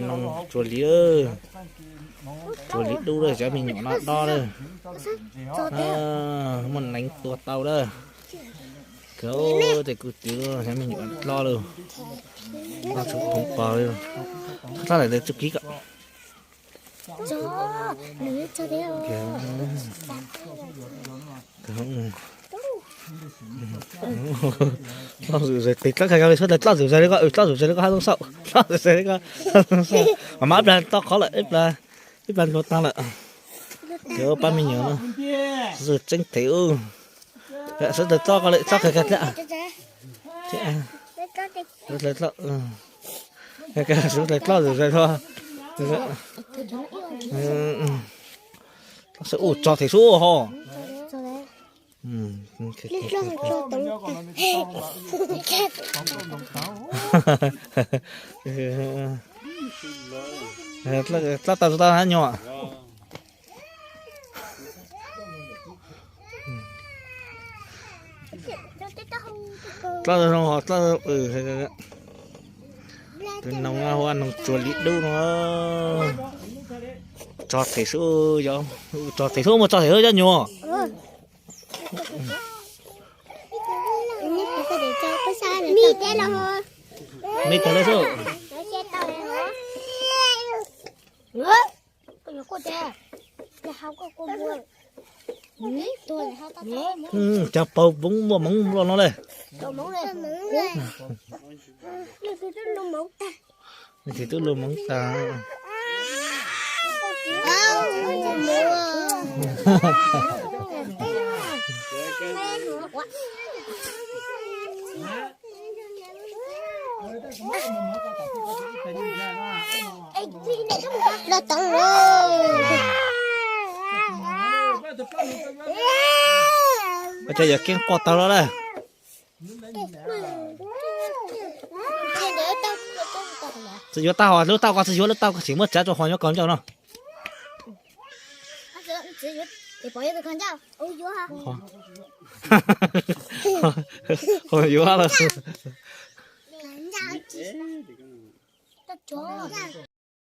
Nws tsuas li, tsuas li dub lawm, cov me nyuam no dob lawm. Muaj neev tua tau lawm. Kawg, ces kuv twv cov me nyuam dloj lawm. Tau tsis phoov pos li. Txhob txhob lawm, txhob kib kom. Dloj zom zaws, tes dloj kag kag li, suav dlawg dloj zom zaws li koj, dloj zom zaws li koj hab zoo saum, dloj zom zaws li koj hab zoo saum. Mas mas ib plag toj qhov lawm, ib plag, ib plag hluav taag lawm. Ces pab me nyuam no, suav dlawg tseeb them ub. Suav dlawg dloj koj li, dloj kag kag thiab. Suav dlawg dloj, suav dlawg dloj zom zaws li. Ub, tso them sub ho. Dloj tau tsis tau hab nyuam. Dloj zoo ho dloj, tus noog hu ua noog tsuas li dub no. Tso them sub, tso them sub, muaj tso them sub cov nyuam. Me tag lawm sub. Cas paug poob muaj moov loj no le. Leej twg twb lug moov tag. Lawv tau lawm. Ua cas yog keeb quaj tag los lawm. Tsis yuav tau, lub tau koj tsis yuav, lub tau koj tsis muab tsav rau ho nyob koj ncauj no. Ho yuav lawm.